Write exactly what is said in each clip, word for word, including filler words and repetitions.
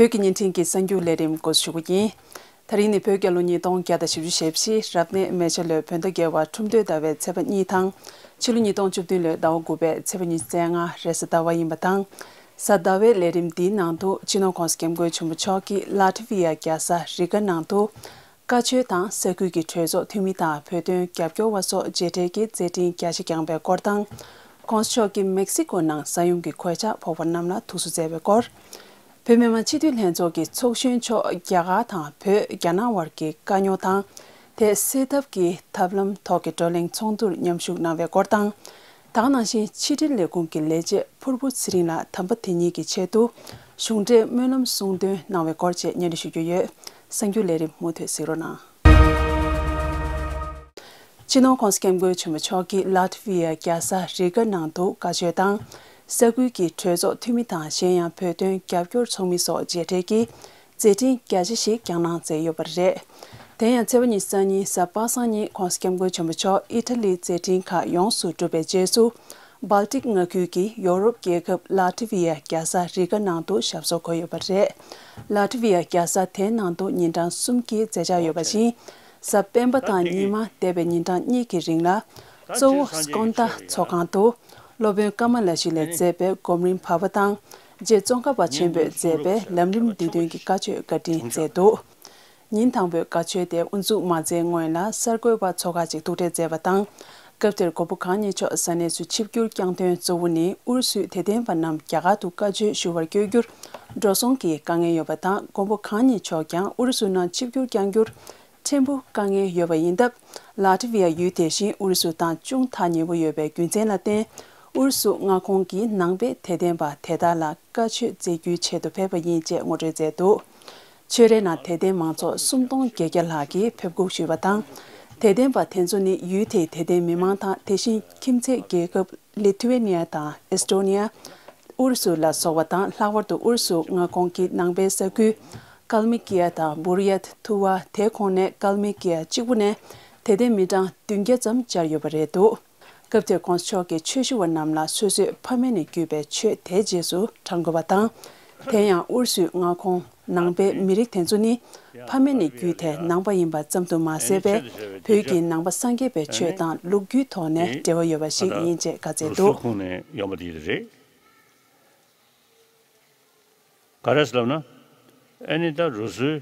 བོད་ཀྱི་བརྙན་འཕྲིན་གྱི་གསར་འགྱུར་ལས་རིམ་འགོ་འཛུགས་ཞུ་རྒྱུ་ཡིན། ད་རིང་ནི་བོད་རྒྱལ་ལོ་ཉིས་སྟོང་བརྒྱ་དང་བཞི་བཅུ་ཞེ་བཞི་རབ་གནས་མེ་བྱ་ལོའི་བོད་ཟླ་བརྒྱད་པ་ཁྲུམས་སྟོད་ཟླ་བའི་ཚེས་པ་གཉིས་དང་། ཕྱི་ལོ་ཉིས་སྟོང་བཅུ་བདུན་ལོའི་ཟླ་བ་དགུ་པའི་ཚེས་པ་ཉི་ཤུ་རྩ་ལྔ་རེས་གཟའ་ཟླ་བ་ཡིན་པ་དང་། གཟའ་ཟླ་བའི་ལས་རིམ་འདིའི་ནང་དུ་སྤྱི་ནོར་༸གོང་ས་༸སྐྱབས་མགོན་ཆེན་པོ་མཆོག་གིས་ལ་ཏི་ཝི་ཡ་རྒྱལ་ས་རི་ག་ནང་དུ། བཀའ་ཆོས་དང་ས་ཁུལ་གྱི་གྲོས་ཚོགས་འཐུས་མི་དང་བོད་དོན་རྒྱབ་སྐྱོར་བ་སོགས་མཇལ་འཕྲད་ཀྱིས་མཛད་འཕྲིན་རྒྱ་ཆེ་བསྐྱངས་པའི་སྐོར་དང་། ༸གོང་ས་མཆོག་གིས་མེག་སི་ཀོ་ནང་ས་ཡོམ་གྱི་གོད་ཆག་ཕོག་པ་རྣམས་ལ་ཐུགས་གསོ་མཛད་པའི་སྐོར། བོད་མི་མང་སྤྱི་འཐུས་ལྷན་ཚོགས་ཀྱི་ཚོགས་གཞོན་མཆོག་རྒྱ་གར་དང་བོད་རྒྱ་ནག་དབར་གྱི་དཀའ་རྙོག་དང་། དེ་སེལ་ཐབས་ཀྱི་ཐབས་ལམ་ཐོག་གི་བགྲོ་གླེང་ཚོགས་འདུར་མཉམ་ཞུགས་གནང་བའི་སྐོར་དང་། ད་ག་ནང་བཞིན་ཕྱི་དྲིལ་ལས་ཁུངས་ཀྱི་ལས་བྱེད་ཕུར་བུ་ཚེ་རིང་ལགས་དམ་པ་དེ་ཉིད་ཀྱི་ཆེད་དུ་གཞུང་འབྲེལ་སྨོན་ལམ་གསུང་འདོན་གནང་བའི་སྐོར་བཅས་སྙན་སྒྲོན་ཞུ་རྒྱུ་ཡོད། གསར་འགྱུར་ལས་རིམ་མུ་མཐུད་གཟིགས་རོགས་གནང་། སྤྱི་ནོར་༸གོང་ས་༸སྐྱབས་མགོན་ཆེན་པོ་མཆོག་གིས་ལ་ཏི་ཝི་ཡ་རྒྱལ་ས་རི་ག་ནང་དུ་བཀའ་ཆོས་དང་། ས་ཁུལ་གྱི་གྲོས་ཚོགས་འཐུས་མི་དང་གཞན་ཡང་བོད་དོན་རྒྱབ་སྐྱོར་ཚོགས་མི་སོགས་མཇལ་འཕྲད་ཀྱིས། མཛད་འཕྲིན་རྒྱ་ཆེ་ཞིག་བསྐྱངས་གནང་མཛད་ཡོད་པ་རེད། དེ་ཡང་ཚེས་པ་ཉི་ཤུ་རྩ་གཉིས་གཟའ་པ་སངས་ཉིན་༸གོང་ས་༸སྐྱབས་མགོན་ཆེན་པོ་མཆོག་ཨི་ཊ་ལིའི་མཛད་འཕྲིན་ཁག་ཡོངས་སུ་གྲུབ་པའི་རྗེས་སུ། སྦལ་ཏིག་མངའ་ཁུལ་གྱི་ཡོ་རོབ་རྒྱལ་ཁབ་ལ་ཏི་ཝི་ཡ་རྒྱལ་ས་རི་ག་ནང་དུ་ཞབས་སོར་འཁོད་ཡོད་པ་རེད། ལ་ཏི་ཝི་ཡ་རྒྱལ་ས་དེའི་ནང་དུ་ཉིན་གྲངས་གསུམ་གྱི་མཛད་འཆར་ཡོད་པ་བཞིན། གཟའ་སྤེན་པ་དང་ཉི་མ་འདས་པའི་ཉིན་གྲངས་གཉིས་ཀྱི་རིང་ལ། གཙོ་བོ་སྐོན་ཏཱ་ཚོགས་ཁང་དུ། སློབ་དཔོན་ཀ་མ་ལ་ཤཱི་ལས་མཛད་པའི་སྒོམ་རིམ་བར་པ་དང་། རྗེ་ཙོང་ཁ་པ་ཆེན་པོས་མཛད་པའི་ལམ་རིམ་བསྡུས་དོན་གྱི་བཀའ་ཆོས་བཀའ་དྲིན་མཛད་འདུག་ཉིན་དང་པོའི་བཀའ་ཆོས་དེ་དབུ་འཛུགས་མ་མཛད་སྔོན་ལ་གསར་འགོད་པ་ཚོ་ཁག་ཅིག་ཐུག་འཕྲད་མཛད་པ་དང་། སྐབས་དེར་མགོན་པོ་གང་ཉིད་མཆོག་ས་གནས་སུ་ཆིབས་བསྒྱུར་བསྐྱངས་དོན་གཙོ་བོ་ནི་ཨུ་རུ་སུའི་དད་ལྡན་པ་རྣམས་རྒྱ་གར་དུ་བཀའ་ཆོས་ཞུ་བར་བསྐྱོད་རྒྱུར་འགྲོ་སོང་གི་དཀའ་ངལ་ཡོད་པ་དང་། མགོན་པོ་གང་ཉིད་མཆོག་ཀྱང་ཨུ་རུ་སུ་ནང་ཆིབས་བསྒྱུར་བསྐྱང་རྒྱུར། ཕྲན་བུ་དཀའ་ངལ་ཡོད་པ་ཡིན་སྟབས། ལ་ཏི་ཝི་ཡ་ཡུལ་དེ་བཞིན་ཨུ་རུ་སུ་དང་ཅུང་ཐག་ཉེ་པོ་ཡོད་པའི་རྒྱུ་མཚན་ལ་བརྟེན། ཨུ་རུ་སུ་མངའ་ཁོངས་ཀྱི་ནང་པའི་དད་ལྡན་པ་དེ་དག་ལ་བཀའ་ཆོས་སྩལ་རྒྱུའི་ཆེད་དུ་ཕེབས་པ་ཡིན་ཅེས་ངོ་སྤྲོད་མཛད་འདུག་ཆོས་རའི་ནང་དད་ལྡན་མང་ཚོགས་སུམ་སྟོང་བརྒྱད་བརྒྱ་ལྷག་གིས་ཕེབས་འགུག་ཞུས་པ་དང་། དད་ལྡན་པ་དེ་ཚོ་ནི་ཡུལ་དེའི་དད་ལྡན་མི་མང་དང་དེ་བཞིན་ཁྱིམ་མཚེས་རྒྱལ་ཁབ་ལི་ཐུ་ཝེ་ནི་ཡ་དང་ཨེས་ཏོ་ནི་ཡ། ཨུ་རུ་སུ་ལ་སོགས་པ་དང་། ལྷག་པར་དུ་ཨུ་རུ་སུ་མངའ་ཁོངས་ཀྱི་ནང་པའི་ས་ཁུལ་ཀལ་མི་ཀི་ཡ་དང་བུར་ཡད། ཐུ་ཝ། དེ་ཁོངས་ནས་ཀལ་མི་ཀི་ཡ་གཅིག་པུ་ནས་དད་ལྡན་མི་གྲངས་བདུན་བརྒྱ་ཙམ་བཅར་ཡོད་པ་རེད་འདུག་སྐབས་དེར་༸གོང་ས་མཆོག་གིས་ཆོས་ཞུ་བ་རྣམས་ལ་སོ་སོས་ཕ་མེས་ནས་བརྒྱུད་པའི་ཆོས་དེའི་རྗེས་སུ་འབྲང་དགོས་པ་དང་། དེ་ཡང་ཨུ་རུ་སུའི་མངའ་ཁོངས་ནང་པའི་མི་རིགས་དེ་ཚོ་ནི་ཕ་མེས་ནས་བརྒྱུད་དེ་ནང་པ་ཡིན་པ་ཙམ་དུ་མ་ཟད་པའི་བོད་ཀྱི་ནང་པ་སངས་རྒྱས་པའི་ཆོས་དང་ལོ་རྒྱུས་ཐོག་ནས་འབྲེལ་བ་ཡོད་པ་ཞིག་ཡིན་ཅེས་བཀའ་སྩལ་འདུག་ཁོངས་ནས་ཡོང་བ་དེ་རེད། ག་རེ་ཟེར་ལབ་ན། ཨ་ནི་ད་རུ་སུའི་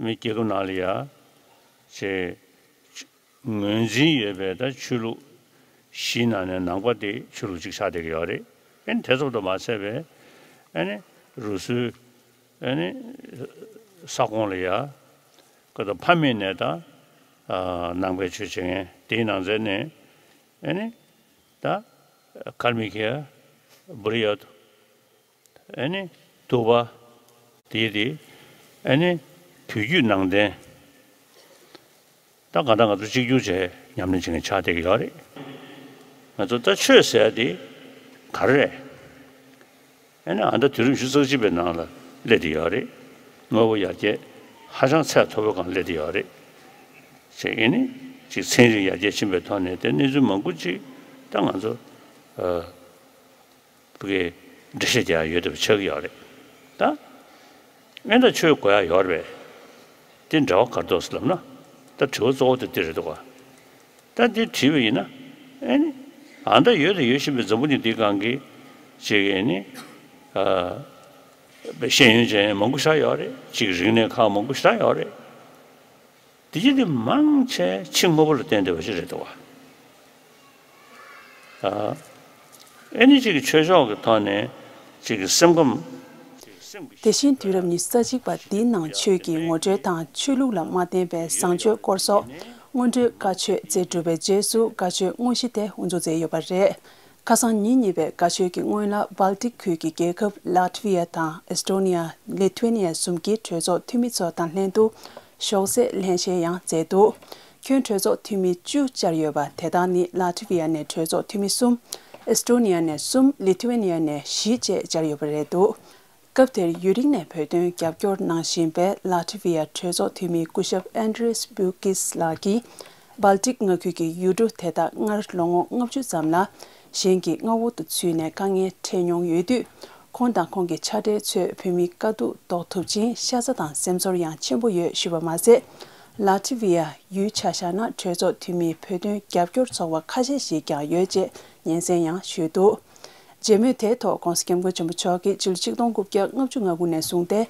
མི་རྒྱལ་ཁབ་ནང་ལ་ཡ། ཅེས། ངོས་འཛིན་ཡོད་པའི་ད་ཆོས་ལུགས་བཞིའི་ནང་ནས་ནང་པ་དེ་ཆོས་ལུགས་གཅིག་ཆགས་བསྡད་ཀྱི་ཡོད་རེད། ཨ་ནི་དེ་ཙམ་དུ་མ་ཟད་པའི། ཨ་ནི་རུ་སུའི། ཨ་ནི་ས་ཁོངས་ལ་ཡ། ཀ་ད་ཕ་མེས་ནས་ད། ནང་པའི་ཆོས་བྱེད་མཁན་དེའི་ནང་ཚན་ནས། ཨ་ནི་ད། ཀལ་མི་ཀི་ཡ། བུར་ཡད། ཨ་ནི་ཐུ་ཝ། དེ་དེ། ཨ་ནི་བོད་བརྒྱུད་ནང་བསྟན། ད་གང་ལྟར་ང་ཚོ་གཅིག་གྱུར་བྱས་ཉམས་ལེན་བྱེད་མཁན་ཆགས་བསྡད་ཀྱི་ཡོད་རེད། ང་ཚོ་ད་ཆོས་ཟེར་ཡ་དེ་ག་རེ་རེད། ཨ་ནི་ཨ་ད་དུས་རབས་ཉི་ཤུ་རྩ་གཅིག་པའི་ནང་ལ་སླེབས་བསྡད་ཡོད་རེད། དངོས་པོ་ཡར་རྒྱས་ཧ་ཅང་ཚད་མཐོ་པོའི་སྒང་སླེབས་བསྡད་ཡོད་རེད། ཅེས་ཨ་ནི་ཅིག་ཚན་རིག་ཡར་རྒྱས་ཕྱིན་པའི་ཐོག་ནས་དེ་གནས་ཚུལ་མང་པོ་ཅིག་ད་ང་ཚོ། ཕ་གིའི་འགྲེལ་བཤད་རྒྱག་ཡ་ཡོད་བསྡད་པ་ཆགས་ཀྱི་ཡོད་རེད། ད་ཨེ་ད་ཆོས་དགོས་ཡ་ཡོད་རེད་པས། དེ་འབྲེལ་བ་ག་རེ་འདུག་ཟེར་ལབ་ན། ད་དྲི་བ་གཙོ་བོ་དེ་འདི་རེད་འདུག་ག་ད་འདི་དྲིས་པ་ཡིན་ན། ཨེ་ནི་ཨ་ད་ཡོད་དང་ཡོད་བཞིན་པའི་འཛམ་བུ་གླིང་འདིའི་སྒང་གི་ཅིག་ཨེ་ནི་ཨ་ཤེས་ཡོན་ཅན་མང་པོ་ཞིག་ཡོད་རེད། ཅིག་རིག་གནས་ཁག་མང་པོ་ཞིག་ཡོད་རེད། དེ་ཅི་དེ་མང་ཆེ་ཕྱི་དངོས་པོ་ལ་བརྟེན་བསྡད་པ་ཞིག་རེད་འདུག་བ། ཨེ་ནི་གཅིག་གི་ཆོས་ཕྱོགས་ཀྱི་ཐོག་ནས་གཅིག་གི་སེམས་ཁམས། དེ་བཞིན་དུས་རབས་ཉི་ཤུ་རྩ་གཅིག་པ་འདིའི་ནང་ཆོས་ཀྱི་ངོ་སྤྲོད་དང་ཆོས་ལུགས་ལ་མ་བརྟེན་པའི་བཟང་སྤྱོད་སྐོར་སོགས་སྔོན་འགྲོའི་བཀའ་ཆོས་སྩལ་གྲུབ་པའི་རྗེས་སུ་བཀའ་ཆོས་དངོས་གཞི་དེ་དབུ་འཛུགས་མཛད་ཡོད་པ་རེད། ཁ་སང་ཉིན་གཉིས་པའི་བཀའ་ཆོས་ཀྱི་སྔོན་ལ་སྦལ་ཏིག་ཁུལ་གྱི་རྒྱལ་ཁབ་ལ་ཏི་ཝི་ཡ་དང་ཨེས་ཏོ་ནི་ཡ། ལི་ཐུ་ཝེ་ནི་ཡ་གསུམ་གྱི་གྲོས་ཚོགས་འཐུས་མི་ཚོ་དང་ལྷན་དུ་ཞོགས་ཟས་ལྷན་བཞེས་ཡང་མཛད་འདུག་ཁྱོན་གྲོས་ཚོགས་འཐུས་མི་བཅུ་བཅར་ཡོད་པ་དེ་དག་ནི་ལ་ཏི་ཝི་ཡ་ནས་གྲོས་ཚོགས་འཐུས་མི་གསུམ། ཨེས་ཏོ་ནི་ཡ་ནས་གསུམ། ལི་ཐུ་ཝེ་ནི་ཡ་ནས་བཞི་བཅས་བཅར་ཡོད་པ་རེད་འདུག་སྐབས་དེར་ཡུན་རིང་ནས་བོད་དོན་རྒྱབ་སྐྱོར་གནང་བཞིན་པའི་ལ་ཏི་ཝི་ཡ་གྲོས་ཚོགས་འཐུས་མི་སྐུ་ཞབས་ཨན་ཌི་རེས་བུ་ཀིས་ལགས་ཀྱིས། སྦལ་ཏིག་མངའ་ཁུལ་གྱི་ཡུལ་གྲུ་དེ་དག་སྔར་ལོ་ངོ་ལྔ་བཅུ་ཙམ་ལ་གཞན་གྱི་མངའ་འོག་ཏུ་ཚུད་ནས་དཀའ་ངལ་འཕྲད་མྱོང་ཡོད་དུས། ཁོང་དང་ཁོང་གི་ཕྱག་སྦྲེལ་ཚོས་བོད་མིའི་དཀའ་སྡུག་རྟོགས་ཐུབ་ཅིང་ཤ་ཚ་དང་སེམས་ཚོར་ཡང་ཆེན་པོ་ཡོད་ཞུས་པ་མ་ཟད། ལ་ཐི་ཝི་ཡ་ཡུལ་ཆ་བཞག་ན་གྲོས་ཚོགས་འཐུས་མིའི་བོད་དོན་རྒྱབ་སྐྱོར་ཚོགས་པ་ཁ་ཤས་ཤིག་ཀྱང་ཡོད་ཅེས་སྙན་སེང་ཡང་ཞུས་འདུག་མཇལ་མོལ་དེའི་ཐོག་༧གོང་ས་༧སྐྱབས་མགོན་ཆེན་པོ་མཆོག་གིས་ཕྱི་ལོ་ཆིག་སྟོང་དགུ་བརྒྱ་ལྔ་བཅུ་ང་དགུ་ནས་བཟུང་སྟེ།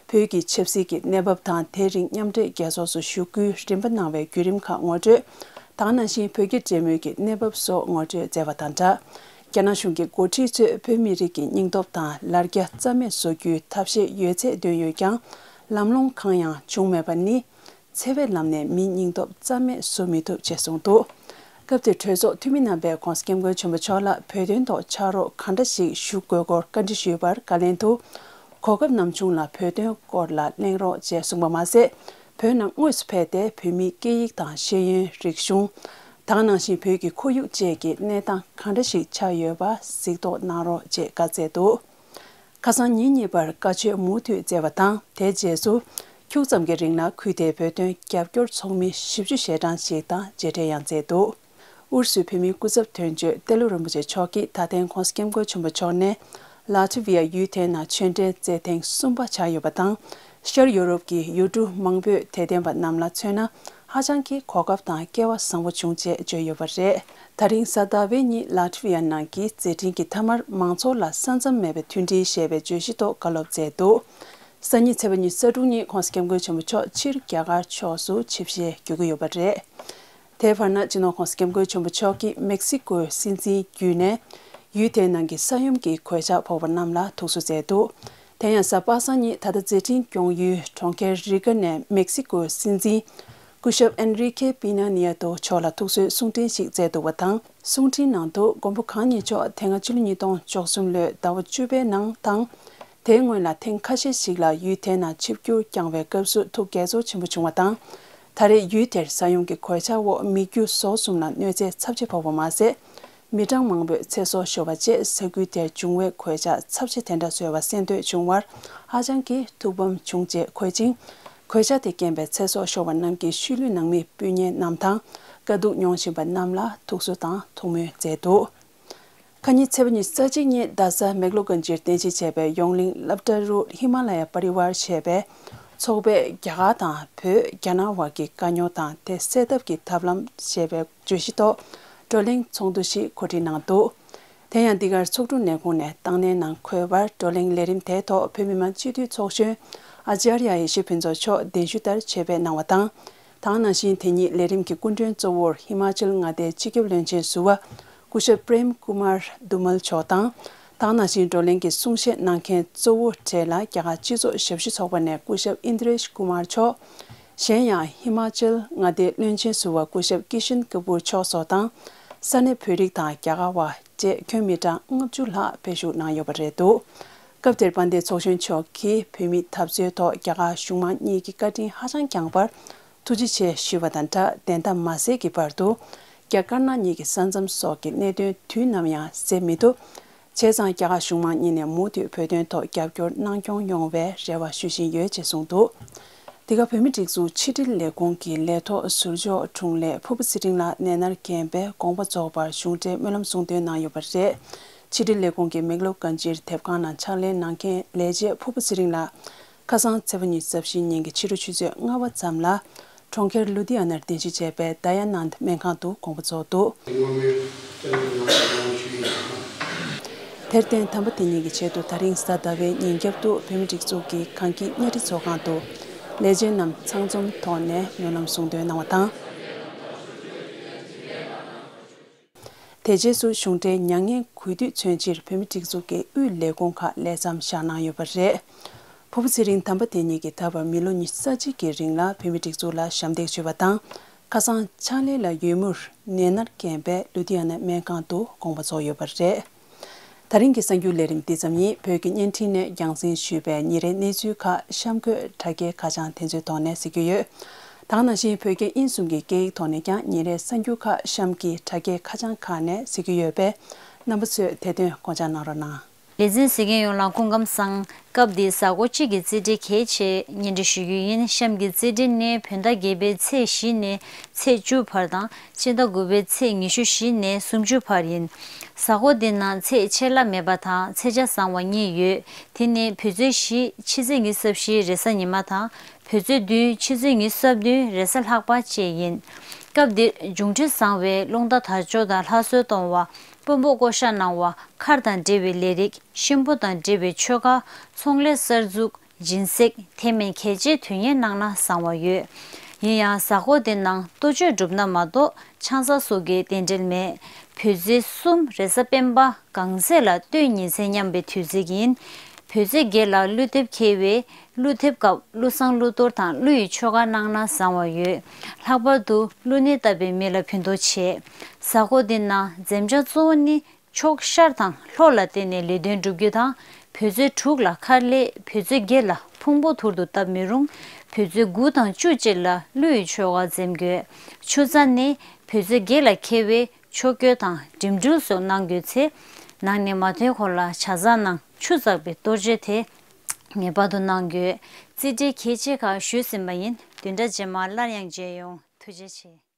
བོད་ཀྱི་ཆབ་སྲིད་ཀྱི་གནས་བབ་དང་དེ་རིང་མཉམ་འབྲེལ་རྒྱལ་ཚོགས་སུ་ཞུགས་སྐུའི་རིམ་པ་གནང་བའི་བརྒྱུད་རིམ་ཁག་ངོ་སྤྲོད། ད་ག་ནང་བཞིན་བོད་རྒྱ་འབྲེལ་མོལ་གྱི་གནས་བབ་སོགས་ངོ་སྤྲོད་མཛད་པ་དང་སྦྲགས། རྒྱ་ནག་གཞུང་གི་འགོ་ཁྲིད་ཚོས་བོད་མི་རིགས་ཀྱི་སྙིང་སྟོབས་དང་ལར་རྒྱ་རྩ་མེད་བཟོ་རྒྱུའི་ཐབས་ཤེས་ཡོད་ཚད་འདོན་ཡོད་ཀྱང་། ལམ་ལྷོང་གང་ཡང་བྱུང་མེད་པ་ནི། འཚེ་བའི་ལམ་ནས་མིའི་སྙིང་སྟོབས་རྩ་མེད་བཟོ་མི་ཐུབ་ཅེས་གསུངས་འདུག་སྐབས་དེར་གྲོས་ཚོགས་འཐུས་མི་རྣམ་པས་༧གོང་ས་༧སྐྱབས་མགོན་ཆེན་པོ་མཆོག་ལ་བོད་དོན་ཐོག་ཕྱག་རོགས་གང་འདྲ་ཞིག་ཞུ་དགོས་སྐོར་བཀའ་འདྲི་ཞུས་པར་བཀའ་ལན་དུ། གོ་སྐབས་ནམ་བྱུང་ལ་བོད་དོན་སྐོར་ལ་གླེང་རོགས་ཅེས་གསུངས་པ་མ་ཟད། བོད་ནང་དངོས་སུ་ཕེབས་ཏེ་བོད་མིའི་སྐད་ཡིག་དང་ཤེས་ཡོན། རིག་གཞུང་། ད་ག་ནང་བཞིན་བོད་ཀྱི་ཁོར་ཡུག་བཅས་ཀྱི་གནས་སྟངས་གང་འདྲ་ཞིག་ཆགས་ཡོད་པ་གཟིགས་རྟོག་གནང་རོགས་ཅེས་བཀའ་སྩལ་འདུག་ཁ་སང་ཉིན་གཉིས་པར་བཀའ་ཆོས་མུ་མཐུད་སྩལ་བ་དང་། དེའི་རྗེས་སུ་ཁྱུག་ཙམ་གྱི་རིང་ལ་ཁུལ་དེའི་བོད་དོན་རྒྱབ་སྐྱོར་ཚོགས་མི་བཞི་བཅུ་ཞེ་གྲངས་ཤིག་དང་མཇལ་འཕྲད་ཡང་མཛད་འདུག་ཨུ་རུ་སུའི་བོད་མིའི་སྐུ་ཚབ་དོན་གཅོད་ཏེ་ལོ་རིན་པོ་ཆེ་མཆོག་གིས་ད་ཐེངས་༧གོང་ས་༧སྐྱབས་མགོན་ཆེན་པོ་མཆོག་ནས་ལ་ཐི་ཝི་ཡ་ཡུལ་དེའི་ནང་ཆོས་འབྲེལ་མཛད་ཐེངས་གསུམ་པ་ཆགས་ཡོད་པ་དང་། ཤར་ཡོ་རོབ་ཀྱི་ཡུལ་གྲུ་མང་པོས་དད་ལྡན་པ་རྣམས་ལ་མཚོན་ན། ཧ་ཅང་གི་གོ་སྐབས་དང་སྐལ་བ་བཟང་པོ་བྱུང་ཅེས་བརྗོད་ཡོད་པ་རེད། ད་རིང་གཟའ་ཟླ་བའི་ཉིན་ལ་ཐི་ཝི་ཡ་ནང་གི་མཛད་འཕྲིན་གྱི་མཐའ་མར་མང་ཚོགས་ལ་ས་མཚམས་མེད་པའི་མཐུན་སྒྲིལ་ཞེས་པའི་བརྗོད་གཞི་ཐོག་བཀའ་སློབ་སྩལ་འདུག་སང་ཉིན་ཚེས་པ་ཉི་ཤུ་རྩ་དྲུག་ཉིན་༧གོང་ས་༧སྐྱབས་མགོན་ཆེན་པོ་མཆོག་ཕྱིར་རྒྱ་གར་ཕྱོགས་སུ་ཆིབས་ཞལ་བསྒྱུར་གྱི་ཡོད་པ་རེད། དེའི་བར་ན་སྤྱི་ནོར་༧གོང་ས་༧སྐྱབས་མགོན་ཆེན་པོ་མཆོག་གིས་མེག་སི་ཀོའི་སྲིད་འཛིན་བརྒྱུད་ནས་ཡུལ་དེའི་ནང་གི་ས་ཡོམ་གྱི་གོད་ཆག་ཕོག་པ་རྣམས་ལ་ཐུགས་གསོ་མཛད་འདུག་དེ་ཡང་གཟའ་པ་སངས་ཉིན་ད་ལྟ་མཛད་འཕྲིན་སྐྱོང་ཡུལ་གྲོང་ཁྱེར་རི་ཀ་ནས་མེག་སི་ཀོའི་སྲིད་འཛིན་སྐུ་ཞབས་ཨེན་རི་ཁེ་པི་ན་ནི་ཡ་ཏོ་མཆོག་ལ་ཐུགས་གསོའི་གསུང་འཕྲིན་ཞིག་བསྩལ་འདུག་པ་དང་། གསུང་འཕྲིན་ནང་དུ་མགོན་པོ་གང་ཉིད་མཆོག་དེ་སྔ་ཕྱི་ལོ་ཉིས་སྟོང་བཅུ་གསུམ་ལོའི་ཟླ་བ་བཅུ་པའི་ནང་དང་། དེའི་སྔོན་ལ་ཐེངས་ཁ་ཤས་ཤིག་ལ་ཡུལ་དེའི་ནང་ཆིབས་བསྒྱུར་བསྐྱངས་པའི་སྐབས་སུ་ཐུགས་དགྱེས་ཚོར་ཆེན་པོ་བྱུང་བ་དང་། ད་རེས་ཡུལ་དེར་ས་ཡོམ་གྱི་གོད་ཆག་འོག་མི་རྒྱུ་ཟོག་གསུམ་ལ་གནོད་འཚེ་ཚབས་ཆེ་ཕོག་པ་མ་ཟད། མི་གྲངས་མང་པོས་ཚེ་སྲོག་ཤོར་བ་བཅས་ས་ཁུལ་དེར་བྱུང་བའི་གོད་ཆག་ཚབས་ཆེ་དེ་འདྲ་བཟོས་པ་གསན་ཐོས་བྱུང་བར་ཧ་ཅང་གི་ཐུགས་ཕམ་བྱུང་ཅེས་འཁོད་ཅིང་། གོད་ཆག་དེ་རྐྱེན་པས་ཚེ་སྲོག་ཤོར་བ་རྣམས་ཀྱི་ཤུལ་ལུས་ནང་མི་སྤུན་ཉེ་རྣམས་དང་། དཀའ་སྡུག་མྱོང་བཞིན་པ་རྣམས་ལ་ཐུགས་གསོ་དང་ཐུགས་སྨོན་མཛད་འདུག་ཁ་ཉིན་ཚེས་པ་ཉི་ཤུ་རྩ་གཅིག་ཉིན་རྡ་ས་མེག་ལོ་གན་ཇིར་རྟེན་གཞི་བྱས་པའི་ཡོངས་གླིང་སློབ་གྲྭ་རུ་ཧི་མ་ལ་ཡ་པ་རི་ཝར་ཞེས་པའི་ཚོགས་པས་རྒྱ་གར་དང་བོད་རྒྱ་ནག་དབར་གྱི་དཀའ་རྙོག་དང་དེ་སེལ་ཐབས་ཀྱི་ཐབས་ལམ་ཞེས་པའི་བརྗོད་གཞི་ཐོག་བགྲོ་གླེང་ཚོགས་འདུ་ཞིག་གོ་སྒྲིག་གནང་འདུག་དེ་ཡང་འདི་གར་ཚོགས་དྲུང་ལས་ཁུངས་ནས་བཏང་གནས་ནང་འཁོད་པར་བགྲོ་གླེང་ལས་རིམ་དེའི་ཐོག་བོད་མི་མང་སྤྱི་འཐུས་ཚོགས་གཞོན་ཨཅཱརྱ་ཡེ་ཤེས་ཕུན་ཚོགས་མཆོག་གདན་ཞུ་ལྟར་ཆེད་ཕེབས་གནང་བ་དང་། དེ་ནང་བཞིན་དེ་ཉིད་ལས་རིམ་གྱི་སྐུ་མགྲོན་གཙོ་བོར་ཧི་མ་ཅལ་མངའ་སྡེའི་སྤྱི་ཁྱབ་བློན་ཆེན་ཟུར་པ་སྐུ་ཞབས་པྲེམ་ཀུ་མར་དུ་མལ་མཆོག་དང་། དེ་ནང་བཞིན་བགྲོ་གླེང་གི་གསུང་བཤད་གནང་མཁན་གཙོ་བོ་གྲས་ལ་རྒྱ་གར་སྤྱི་ཚོགས་ཞབས་ཞུ་ཚོགས་པ་ནས་སྐུ་ཞབས་ཨིན་དྲེཤ་ཀུ་མར་མཆོག་གཞན་ཡང་ཧི་མ་ཅལ་མངའ་སྡེའི་བློན་ཆེན་ཟུར་པ་སྐུ་ཞབས་ཀི་ཤན་ཀ་པུར་མཆོག་སོགས་དང་། ས་གནས་བོད་རིགས་དང་རྒྱ་གར་བ་བཅས་ཁྱོན་མི་གྲངས་ལྔ་བཅུ་ལྷག་ཕེབས་ཞུགས་གནང་ཡོད་པ་རེད་འདུག་སྐབས་དེར་དཔལ་ལྡན་ཚོགས་གཞོན་མཆོག་གིས་བོད་མིའི་འཐབ་རྩོད་ཐོག་རྒྱ་གར་གཞུང་མང་གཉིས་ཀྱི་བཀའ་དྲིན་ཧ་ཅང་བསྐྱངས་པར་ཐུགས་རྗེ་ཆེ་ཞུས་པ་དང་སྦྲགས། བདེན་མཐའ་མ་གསལ་གྱི་བར་དུ་རྒྱ་དཀར་ནག་གཉིས་ཀྱི་ས་མཚམས་སོགས་ཀྱི་གནད་དོན་དུས་ནམ་ཡང་སེལ་མི་ཐུབ། བྱས་ཙང་རྒྱ་གར་གཞུང་མང་གཉིས་ནས་མུ་མཐུད་བོད་དོན་ཐོག་རྒྱབ་སྐྱོར་གནང་སྐྱོང་ཡོང་བའི་རེ་བ་ཞུ་བཞིན་ཡོད་ཅེས་གསུངས་འདུག་འདི་ག་བོད་མིའི་སྒྲིག་འཛུགས་ཕྱི་དྲིལ་ལས་ཁུངས་ཀྱི་ལས་ཐོག་ཟུར་འཇོག་དྲུང་ལས་ཕུར་བུ་ཚེ་རིང་ལགས་ནད་མནར་རྐྱེན་པས་དགོངས་པ་རྫོགས་པར་གཞུང་འབྲེལ་སྨོན་ལམ་གསུང་འདོན་གནང་ཡོད་པ་རེད། ཕྱི་དྲིལ་ལས་ཁུངས་ཀྱི་མེག་ལོར་གང་ཅིར་དེབ་ཁང་ནང་ཕྱག་ལས་གནང་མཁན་ལས་བྱེད་ཕུར་བུ་ཚེ་རིང་ལགས་ཁ་སང་ཚེས་པ་ཉི་ཤུ་རྩ་བཞི་ཉིན་གྱི་ཕྱི་དྲོ་ཆུ་ཚོད་ལྔ་པ་ཙམ་ལ་གྲོང་ཁྱེར་ལུ་དྷི་ཡ་ནར་རྟེན་གཞི་བྱས་པའི་དཱ་ཡ་ནཱནྡ་སྨན་ཁང་དུ་དགོངས་པ་རྫོགས་འདུག་དེར་བརྟེན་དམ་པ་དེ་ཉིད་ཀྱི་ཆེད་དུ་ད་རིང་གཟའ་ཟླ་བའི་ཉིན་རྒྱབ་ཏུ་བོད་མིའི་སྒྲིག་འཛུགས་ཀྱི་གངས་སྐྱིད་གཉའ་ཁྲི་ཚོགས་ཁང་དུ་ལས་བྱེད་རྣམས་ཚང་འཛོམས་ཐོག་ནས་སྨོན་ལམ་གསུང་འདོན་གནང་བ་དང་། དེ་རྗེས་སུ་གཞུང་འབྲེལ་མྱ་ངན་གུས་འདུད་མཚོན་ཕྱིར་བོད་མིའི་སྒྲིག་འཛུགས་ཀྱི་དབུས་ལས་ཁུངས་ཁག་ལས་མཚམས་བཞག་གནང་ཡོད་པ་རེད། ཕུར་བུ་ཚེ་རིང་དམ་པ་དེ་ཉིད་ཀྱིས་ད་བར་མི་ལོ་ཉི་ཤུ་རྩ་གཅིག་གི་རིང་ལ་བོད་མིའི་སྒྲིག་འཛུགས་ལ་ཞབས་འདེགས་ཞུས་པ་དང་། ཁ་སང་ཕྱག་ལས་ལ་ཡོད་མུར་ནད་མནར་རྐྱེན་པས་ལུ་དྷི་ཡ་ན་སྨན་ཁང་དུ་དགོངས་པ་རྫོགས་ཡོད་པ་རེད། ད་རིང་གི་གསར་འགྱུར་ལས་རིམ་འདི་ཙམ་ཡིན། བོད་ཀྱི་བརྙན་འཕྲིན་ནས་རྒྱང་སྲིང་ཞུས་པའི་ཉིན་རེའི་གནས་ཚུལ་ཁག་གཤམ་འཁོད་དྲ་རྒྱའི་ཁ་བྱང་དེ་ཚོའི་ཐོག་ནས་གཟིགས་རྒྱུ་ཡོད། ད་ག་ནང་བཞིན་བོད་རྒྱ་དབྱིན་གསུམ་གྱི་སྐད་ཡིག་ཐོག་ནས་ཀྱང་ཉིན་རེའི་གསར་འགྱུར་ཁག་གཤམ་གྱི་དྲ་རྒྱའི་ཁ་བྱང་ཁག་ནས་གཟིགས་རྒྱུ་ཡོད་པས། རྣམ་པ་ཚོས་དེ་དོན་སྐོང་འཆར་གནང་རོགས་གནང་། ལེ་ཚན་གཟིགས་མཁན་ཡོངས་ལ་སྐུ་ཁམས་བཟང་། སྐབས་འདིའི་གཟའ་འཁོར་གཅིག་གི་རྩིས་འབྲས་གལ་ཆེ་སྙན་སྒྲོན་ཞུ་རྒྱུ་ཡིན། གཤམ་གྱི་རྩིས་འབྲས་ནི་བོད་ཟླ་བརྒྱད་པའི་ཚེས་བཞི་ནས་ཚེས་བཅུ་བར་དང་། ཕྱི་ཟླ་དགུ་པའི་ཚེས་ཉི་ཤུ་བཞི་ནས་སུམ་ཅུ་བར་ཡིན། གཟའ་འཁོར་འདི་ནང་ཚེས་ཆད་ལྷག་མེད་པ་དང་ཚེས་ཆ་བཟང་བ་གཉིས་ཡོད། དེ་ནི་བོད་ཚེས་བཞི་ཕྱི་ཚེས་ཉི་ཤུ་རྩ་བཞི་རེས་གཟའ་ཉི་མ་དང་། བོད་ཚེས་བདུན་ཕྱི་ཚེས་ཉི་ཤུ་རྩ་བདུན་རེས་གཟའ་ལྷག་པ་བཅས་ཡིན། སྐབས་འདིར་འབྱུང་འཕྲོད་བཟང་བའི་རླུང་རྟ་དར་ལྕོག་དང་ལྷ་གསོལ་གཏོང་བ། དཔོན་པོ་བསྐོ་བཞག་གནང་བ། མཁར་དང་འབྲེལ་བའི་ལས་རིགས། གཤིན་པོ་དང་འབྲེལ་བའི་ཆོས་བཀའ། ཚོང་ལས་གསར་འཛུགས། སྦྱིན་སྲེག་དེ་མིན་གལ་ཆེའི་དོན་གཉེར་གནང་ན་བཟང་བ་ཡོད། ཡིན་ཡང་གཟའ་འཁོར་འདི་ནང་གཏོ་བཅོས་བསྒྲུབས་ན་མ་གཏོགས་ཆང་ས་སོགས་ཀྱི་རྟེན་འབྲེལ་མེད། བོད་ཚེས་གསུམ་རེས་གཟའ་སྤེན་པ་གང་ཚེ་ལ་སྟོན་ཉིན་མཚན་མཉམ་པའི་དུས་ཚིགས་ཡིན། བོད་ཚེས་བརྒྱད་ལ་ཀླུ་འདེབས་འཁེལ་བས་ཀླུ་འདེབས་སྐབས་ཀླུ་བསང་ཀླུ་གཏོར་དང་ཀླུ་ཡི་ཆོ་ག་གནང་ན་བཟང་བ་ཡོད། ལྷག་པར་དུ་ཀླུ་ནད་ལྟ་བུའི་མི་ལ་ཕན་ཐོགས་ཆེ། གཟའ་འཁོར་འདི་ནང་འཛེམ་བྱ་གཙོ་བོ་ནི། ཕྱོགས་ཤར་དང་ལྷོ་ལ་བརྟེན་ནས་ལས་དོན་བསྒྲུབ་རྒྱུ་དང་། བོད་ཚེས་དྲུག་ལ་མཁར་ལས། བོད་ཚེས་བརྒྱད་ལ་ཕུང་པོ་ཐུར་དུ་བཏབ་མི་རུང་། བོད་ཚེས་དགུ་དང་བཅུ་བཅས་ལ་ཀླུ་ཡི་ཆོ་ག་འཛེམ་དགོས། ཆུ་རྩ་ནི་བོད་ཚེས་བརྒྱད་ལ་འཁེལ་བས་ཆོ་ག་དང་འགྲིམ་འགྲུལ་སོགས་གནང་དགོས་ཚེ། ནང་ནས་མ་ཐོན་གོང་ལ་ཇ་ཚགས་ནང་ཆུ་བཙགས་པའི་གཏོར་བཅོས་དེ་ངེས་པར་དུ་གནང་དགོས། རྩིས་འབྲས་གལ་ཆེ་ཁག་ཞུས་ཟིན་པ་ཡིན། བདུན་ཕྲག་རྗེས་མར་སླར་ཡང་མཇལ་ཡོང་། ཐུགས་རྗེ་ཆེ།